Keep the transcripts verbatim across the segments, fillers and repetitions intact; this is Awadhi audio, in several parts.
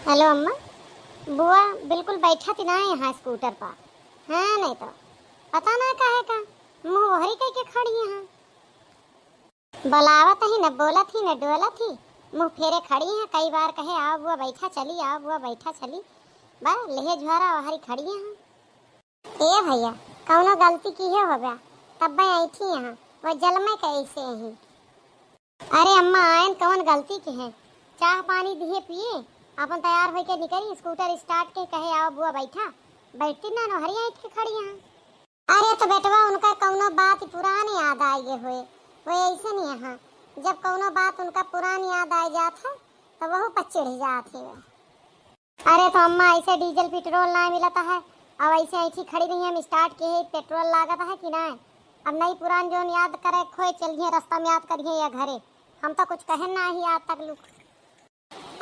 हेलो अम्मा, बुआ बिल्कुल बैठत ही ना है यहाँ स्कूटर पर। हाँ, नहीं तो पता ना काहे का मुँह ओहरी कह के खड़ी है। बलावत ही न बोलत ही न डोलत ही, मुँह फेरे खड़ी है। कई बार कहे, "आओ बुआ बैठा चली, आओ बुआ बैठा चली", बा लेहे झोरा ओहरी खड़ी है। ए भैया, कौनो गलती किहे होबा, तब्बे ऐठी यहाँ, वो जलमे के ऐसे ही। अरे अम्मा, आयन कौन गलती किहे? चाह पानी दिहे पिए, अपन तैयार होइके निकली, स्कूटर स्टार्ट के कहे, "आओ बुआ बैठा", बैठती ना, नोहरी ऐठ के खड़ी यहाँ। अरे तो बेटवा, उनका कौनो बात पुरानी याद आइ गए हुए, वो ऐसे नहीं यहाँ, जब कौनो बात उनका पुरानी याद आइ जात है, तो वहू पर चिढ़ जात है। अरे तो अम्मा, ऐसे डीजल पेट्रोल ना मिलता है, अब ऐसे ऐठी खड़ी रही, हम स्टार्ट के ही पेट्रोल लागत है कि ना? अब नई पुरान जोन याद करे खोए चलिए, रास्ता में याद करिए या घरे, हम तो कुछ कहन ना ही आज तक लुक।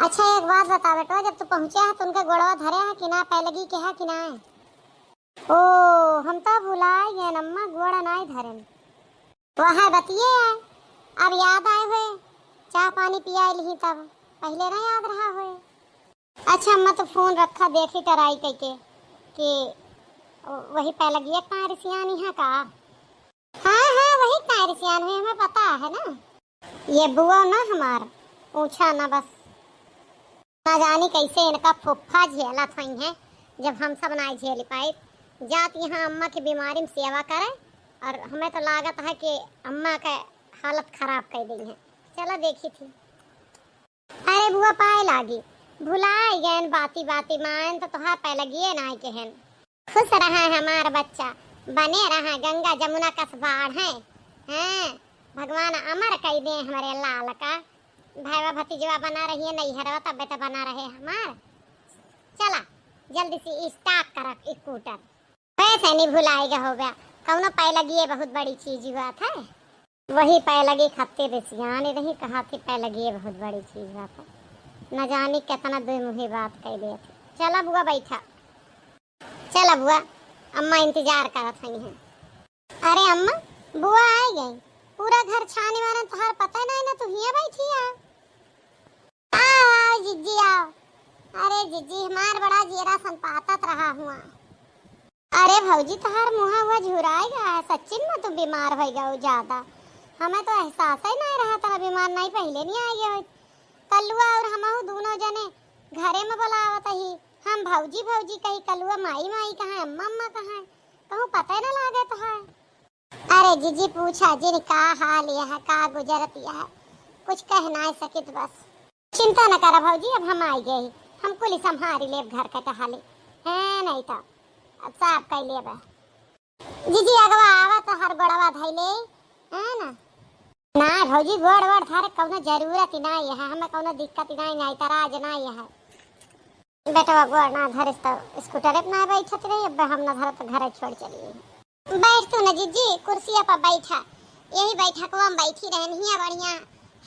अच्छा एक बात बता बेटवा, जब तू पहुँचे है तो उनके गोड़वा धरे है कि ना, पैलगी के है कि ना? ओ, हम तो भुलाए गए अम्मा, गोड़ा नाई धरेन। वह बतिये है, अब याद आए हुए, चाह पानी पिया लिही तब, पहले ना याद रहा हुए। अच्छा अम्मा, तो फोन रखा, देखी टराई कइके कि वही पहलगिया तारी सियानी है का? हाँ, हाँ, वही तारी सियान हुई, हमें पता है ना। ये बुआ ना हमार, पूछा ना बस। ना जानी कैसे इनका फुफ्फा झेलत हुई हैं, जब हम सब ना झेल पाए। जात यहाँ अम्मा की बीमारी में सेवा करे, और हमें तो लागत है कि अम्मा के हालत खराब कर दी है। चला देखी थी। अरे बुआ पाए लागी, भुलाए गए बाती बाती मायन तो तोहार पैलगिए ना के हन। खुश रहा हमार बच्चा, बने रहा गंगा जमुना कस बाढ़ है। हैं, भगवान अमर कई दे हमरे लाल का। भाईवा भतीजवा बना रही है नैहरवा, तब बेटा बना रहे हमार। चला, जल्दी से स्टार्ट कर स्कूटर। पैसे नहीं भुलाएगा हो गया, कौनो पैलगिए बहुत बड़ी चीज हुआ था। वही पैलगी खातिर रिसियान रही, कहा थी पैलगिए बहुत बड़ी चीज हुआ था। न जानी कितना दुई मुही बात कह दिए थे। चला बुआ बैठा। चला बुआ, अम्मा इंतजार करत हई हैं। अरे अम्मा, बुआ आ गई। पूरा घर छाने वाला तोहार पता नहीं ना, तू हियां बैठी है। आओ, आओ जिज्जी आओ। अरे जिज्जी, हमार बड़ा जियरा सनपातत रहा हुआ। अरे भौजी, तोहार मुँह हुआ झुराए गया है, सच्चिन में तू बीमार हो गया ज्यादा। हमें तो एहसास ही नहीं रहा तोहार बीमार नहीं, पहले नहीं आ गया हो। कल्लुआ और हमहू दोनों जने घरे में बुलावत ही, हम भौजी भौजी कही, कलुआ माई माई कहाँ, अम्मा अम्मा कहाँ, कहूँ पता न लागत है। अरे जिजी पूछा जिन का हाल यह, का गुजरत यह, कुछ कह नाय सकित बस। चिंता न करा भौजी, अब हम आई गई, हम कुली संभारी लेब घर के टहाली, हैं नहीं तो अब साफ कर लेब। जिजी अगवा आवा तो हर गोड़वा धैले, है ना? ना भौजी, गोड़ वोड़ धरे कौनो जरूरत ही ना है, हमें कौनो दिक्कत ही ना है, इतराज ना है। बेटवा गोड़ ना धरिस तो स्कूटरे पे ना बैठत रही, अब हम ना धरब तो घरे छोड़ चली। बैठ तू ना जिज्जी, कुर्सिया पर बैठा, यही बैठकवा में बैठी रहन हिया, बढ़िया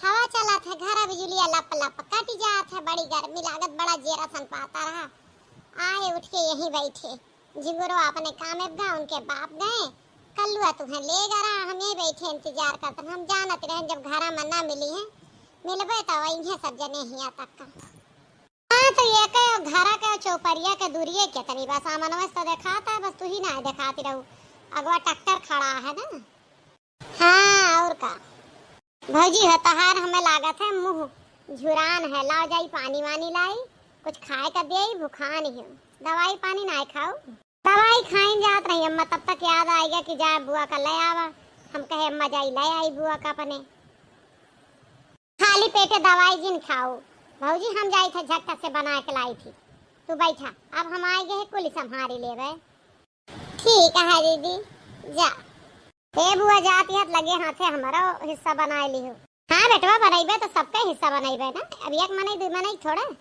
हवा चलत है, घर बिजुलिया लप लप कट जात है, बड़ी गर्मी लागत, बड़ा जेरा सन पाता रहा, आए उठ के यही बैठे। झिंगुरो अपने कामे गा, उनके बाप गए, कल्लुआ तुहें ले गा रहा, हम यही बैठे इंतजार करत हन। हम जानत रहे जब घरा में ना मिली है, मिलबे तो वही सब जने हिया तक का। हाँ, तो ये के घरा के चौपरिया के दूरिये के तनी बस, सामनवा से तो देखाता है, बस तू ही ना देखाती रहू, अगवा ट्रैक्टर खड़ा है ना। हाँ, और का। भौजी हो, तहार हमें लागत है मुँह झुरान है, लाओ जाई पानी वानी लाई, कुछ खाए का देई, भुखान ही हो। दवाई पानी नाय खाऊ। दवाई खाइन जात रही अम्मा, तब तक याद आइगा कि जाए बुआ का ले आवा। हम कहे, "अम्मा जाई ले आई बुआ का अपने।" खाली पेटे दवाई जिन खाऊ। भौजी हम जाई थे झटका से बना के लाई थी। तू बैठा, अब हम आए गए कुली संभारी लेवे। ठीक है दीदी, जा। ए बुआ, जाती है, लगे हाथे हमारो हिस्सा बनाए लिहो। हाँ बेटवा, बनैबे तो सबके हिस्सा बनैबे ना। अब एक मनई, दू मनई थोड़े।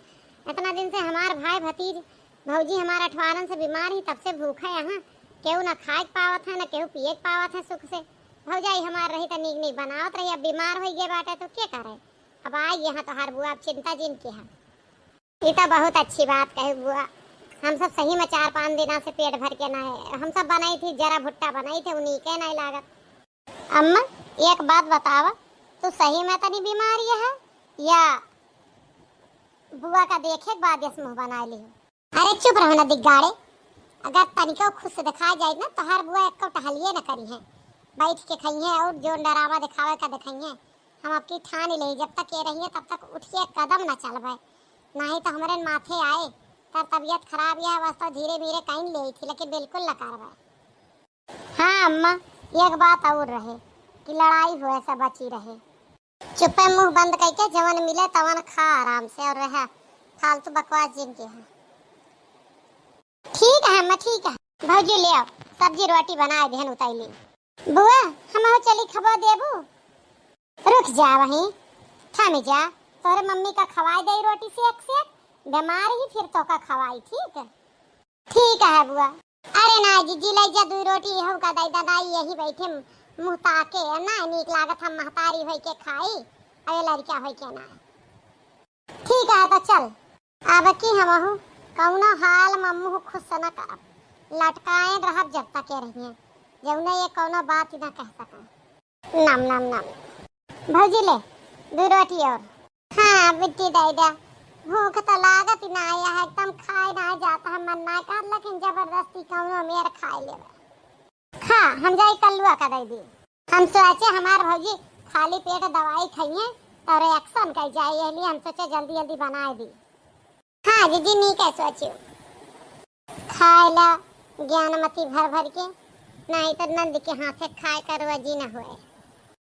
इतना दिन से हमार भाई भतीज, भौजी हमार अठवारन से बीमार ही, तब से भूखा यहाँ। केहू ना खाए के पावत है, ना केहू पिए के पावत है सुख से। भौजाई हमार रही तो नीक नीक बनावत रही, अब बीमार हो गए बाटे तो के करे? अब आई यहाँ तोहार बुआ, अब चिंता जिन के है। ई तो बहुत अच्छी बात कही बुआ। हम सब सही में चार पाँच दिना से पेट भर के ना है। हम सब बनाई थी, जरा भुट्टा बनाई थे, उन्हीं के नहीं लागत। अम्मा, एक बात बतावा, तू सही में तनी बीमारी है या बुआ का देखे के बाद यस मुँह बनाए लिहू। अरे चुप रहो ना दिग्गाड़े, अगर तनिको खुश दिखाए जाए ना तोहार बुआ एक्को टहलिए न करिहैं, बैठ के खइहैं और जोन डरावा दिखावे का दिखइहैं। हम अबकी ठान लेई, जब तक ये रहिहैं तब तक उठिए कदम न चलबे, नाहीं तो हमरे माथे आए। तर तबियत खराब यह वास्ता धीरे धीरे कइन लेई थी, लेकिन बिल्कुल न करबे। हाँ अम्मा, एक बात और रहे कि लड़ाई होए से बची रहे। चुप्पे मुँह बंद कइके जवन मिले तवन खा आराम से और रहे, फालतू बकवास जिन किहा। ठीक है अम्मा, ठीक है। भौजी ले आओ, सब्जी रोटी बनाए देहन उतैली। बुआ, हमहू चली खबो देबू? रुक जा वहीं, थम जा, तोहरे मम्मी का खवाए देई रोटी सेक सेक, बीमार ही फिर तोका खवाई, ठीक? ठीक है बुआ। अरे ना जिज्जी, लइ जा दुइ रोटी, एहू का दइ दा, नाई यही बैठे मुँह ताके, ना नीक लागत हम महतारी होई के खाई, अरे लड़का होई के ना। ठीक है तो चल, अब की हमहू कौनो हाल में मुँह खुश न करब, लटकाए रहब जब तक ये रहिए, जौने ये कौनो बात न कह सका। नम, नम, नम। भौजी ले, दुइ रोटी और। हाँ, बिट्टी दइ दा। भूख तो लागत ही नाहीं है, एकदम खाए नाहीं जात है, मन नाहीं कर, लेकिन जबरदस्ती कौनो मेर खाए लेबे। खा, हम जाई कल्लुआ का दइ दी। हम सोचे हमार भौजी खाली पेट दवाई खइहैं, तो reaction कइ जाए, यह लिए हम सोचे जल्दी जल्दी बनाए दी। हाँ जिज्जी, नीक है सोचियो। खाए ला ज्ञानमती भर भर के, नाहीं तो नंद के हाथे खाए का रोजी न होए।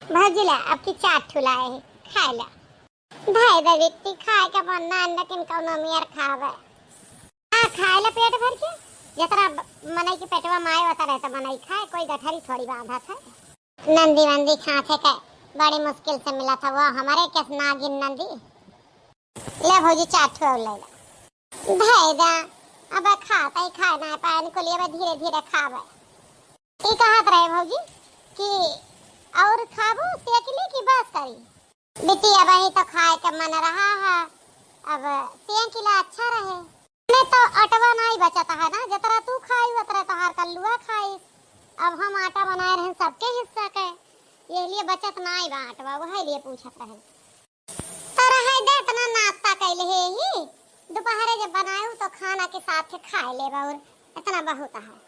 भौजी ला, अब की चार ठुलाए है, खाए ला। धइ दे बिट्टी, खाए का मन ना, लेकिन कौनो मेर खावे। हाँ, खाए ला पेट भर के, जतरा ब-, मनई के पेटवा में आए, वतरा तो मनई खाए, कोई गठरी थोड़ी बांधत है। नंदी वंदी खाथे के बड़ी मुश्किल से मिलत है, वो हमरे केस नागिन नंदी। ले भौजी, चार ठो और ले ला। धइ दा, अब खात ही खाए ना पाए, इनको लिए अब धीरे धीरे खावे। ई कहत रहे भौजी कि और खाबो सेकिले कि बस करी? बिटिया, अबहीं तो खाए के मन रहा है, अब सेकिला अच्छा रहे। मैं तो अटवा नाहीं बचत है ना, जतरा तू खाई उतरा तोहार कल्लुआ खाई। अब हम आटा बनाए रहन सबके हिस्सा के, ये लिए बचत नाहीं बा आटवा, वही लिए पूछत रहन। तो रहे दे, इतना नाश्ता कैले है ही, दोपहरे जब बनाए तो खाना के साथ खाए लेबा और इतना बहुत है।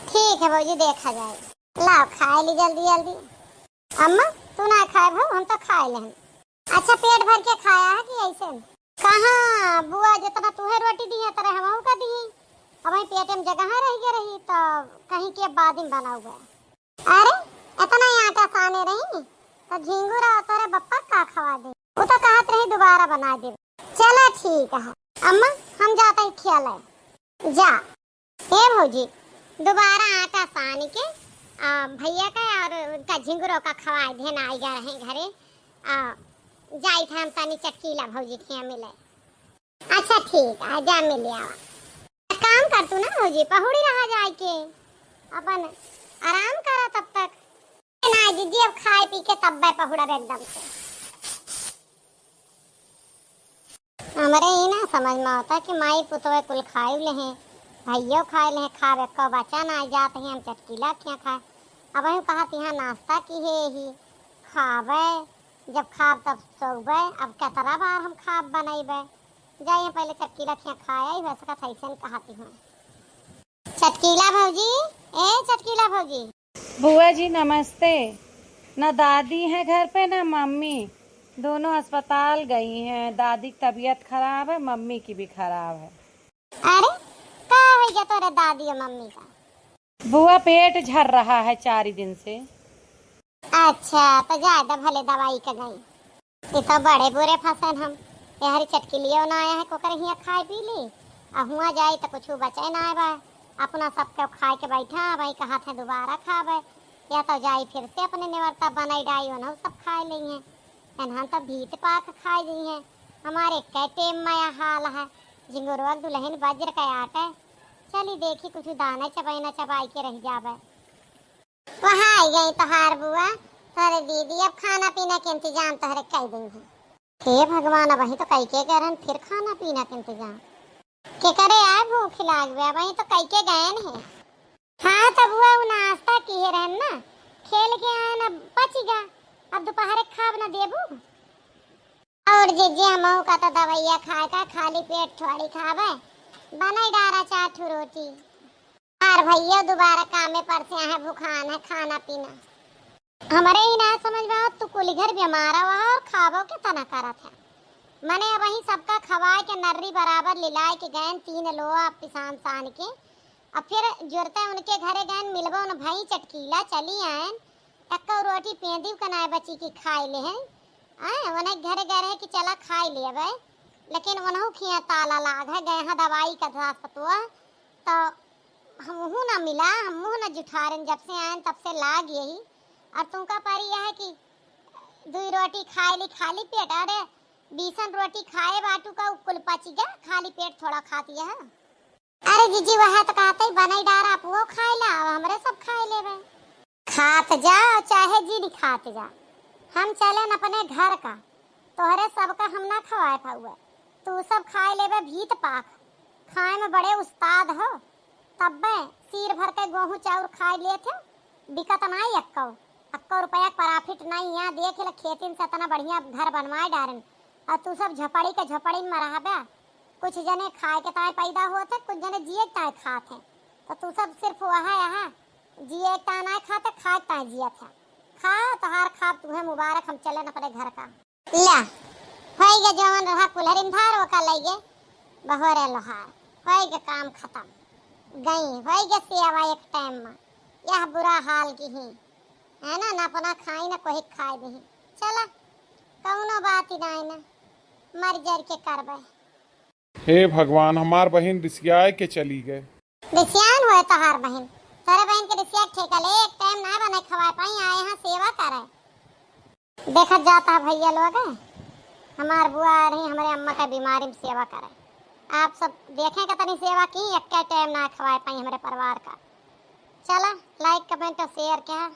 ठीक है भौजी, देखा जाए। लाओ खाए ली जल्दी जल्दी। अम्मा, तू ना खाए भाऊ, हम तो खाए लेहन। अच्छा, पेट भर के खाया है कि ऐसे? कहाँ बुआ, जितना तुहे रोटी दी है, तरह हमहू का दी। अब वही पेट में जगह रह गए रही, तो कहीं के बाद में बनाऊगा। अरे, इतना ही आटा साने रही, तो झिंगुर और तोरे बप्पा का खवा दे। वो तो कहत रही दोबारा बना दे। चला ठीक है। अम्मा, हम जाता ही खिया ले। जा। ए भौजी, दोबारा आटा सान के, आ, भैया का और उनका झिंगुरो का खवाए देन, आई जा रहे घरे। आ, जाई था हम तनी चटकीला भौजी के यहाँ मिले। अच्छा ठीक है, जा मिल आवा। काम कर तू ना भौजी, पहुड़ी रहा जाए के, अपन आराम करा तब तक। ना जिज्जी, अब खाए पी के तब मैं पहुड़ब एकदम से। हमरे ई ना समझ में आवता कि माई पुतवे कुल खाए लेहे, भैयो खाए लेहे, खावे को बचा ना जात ही, हम चटकीला क्या खाए। अब हम कहा तिहाँ नाश्ता की है ही, खावे, जब खाब तब सोबे, अब कितना बार हम खाब बनैबे। जाइए पहले चटकीला खिया खाए ही, वैसे का थैसन कहा तिहाँ। चटकीला भौजी, ए चटकीला भौजी। बुआ जी नमस्ते। ना दादी है घर पे ना मम्मी, दोनों अस्पताल गई हैं। दादी की तबीयत खराब है, मम्मी की भी खराब है। अरे, का हो गया तोरे दादी और मम्मी का? बुआ पेट झर रहा है चार दिन से। अच्छा, तो जाए द भले दवाई के गई। ये तो बड़े बुरे फंसन हम। यहरी चटकिलियो ना आया है, कोकर हियाँ खाए पी ली। आ हुआँ जाई तो कुछ बचे ना आए बा। अपना सबके खाए के बैठा, भाई कहा थे दोबारा खाबे। या तो जाई फिर से अपने नेवरता बनाई डाई, उन्हों सब खाए लेइहैं। एनहन तो भीत पाक खाए जइहैं। हमारे कै टेम में यह हाल है। झिंगुरवा के दुल्हन वज्र के आटे। चली देखी कुछ दाने चबाई ना चबाई के रह जाबे। वहाँ आई गई तोहार बुआ, तोहरे दीदी अब खाना पीना के इंतजाम तोहरे कई देइहैं। हे भगवान, अबहीं तो कई के गए रहन, फिर खाना पीना के इंतजाम। के करे आए भूख लाग गया, अबहीं तो कई के गए हैं। हाँ, तब बुआ वो नाश्ता किए रहन ना, खेल के आए ना, बच गया। अब दोपहर खाब ना देबू। और और जीजी, हमहू का तो दवाइया खाए का, खाली पेट थोड़ी खावे, बनाई डारा चार ठो रोटी। यार भैया, दोबारा कामे पर से आहे, भुखान है, खाना पीना। हमरे ही ना समझ में आवत, तू कुल घर बीमार हुआ और खाबो के तना करत है। मने अब वही सबका खवाए के नर्री बराबर लिलाए के गयन, तीन लोआ पिसान सान के। अब फिर जुरते उनके घरे गयन, मिलबो न भई चटकीला, चली आयन, तक्का रोटी पेंदी के नाय बची की खाए ले हैं। आए, उन्हें घरे गए रहे कि चला खाए ले अबे, लेकिन उन्हों खिया ताला लाग है, गए हैं दवाई का सास पतुआ, तो हमहू ना मिला, हमहू ना जुठारन, जब से आयन तब से लाग यही। और तुमका परी यह है कि दुई रोटी खाए ली खाली पेट, अरे बीसन रोटी खाए बाटू का उ कुल पची गया, खाली पेट थोड़ा खाती है। अरे जीजी, वह तो कहते ही बनाई डारा, आप वो खाए ला, अब हमरे सब खाए लेबे। खात जा, चाहे जी नहीं खात जा, हम चले न अपने घर का। तोहरे सबका हम ना खवाए पाउए, तू सब खाए लेबे भीत पाक। खाए में बड़े उस्ताद हो, तब्बे सिर भर के गोहूँ चाउर खाए लिए थे, बिकत नाई अक्को, अक्को रुपया के profit नाई। यहाँ देख ले, खेतिन से इतना बढ़िया घर बनवाए डारन, और तू सब झपड़ी के झपड़ी में रहबे। कुछ जने खाए के ताए पैदा होत है, कुछ जने जिए के ताए खात है, तो तू सब सिर्फ वह यहाँ जिए के ताए ना खाते, खाए के ताए जियत है। खा, तोहार खाब तुहे मुबारक, हम चले न अपने घर का। ल्या, होई गे जवन रहा कुल्हरिन धार, ओका लई गे बहोरे लोहार। होई गे काम खतम। गई, होई गे सेवा एक टाइम में। यह बुरा हाल की ही, है ना, ना अपना खाई, ना कोई खाए दही। चला, कौनो बात ही नाई ना, मर जर के करबे। हे भगवान, हमार बहिन रिसियाए के चली गए। रिसियान होए तोहार बहिन, तोरे बहिन के रिसिया के ठेका ले, एक टाइम ना बने खवाए पाई, आए यहाँ सेवा करे। देखत जाता है भैया लोग, हमार बुआ आ रही, हमरे अम्मा का बीमारी में सेवा करे। आप सब देखें कितनी सेवा की, एक टाइम ना खवाए पाई हमरे परिवार का। चला, like, comment और share क्या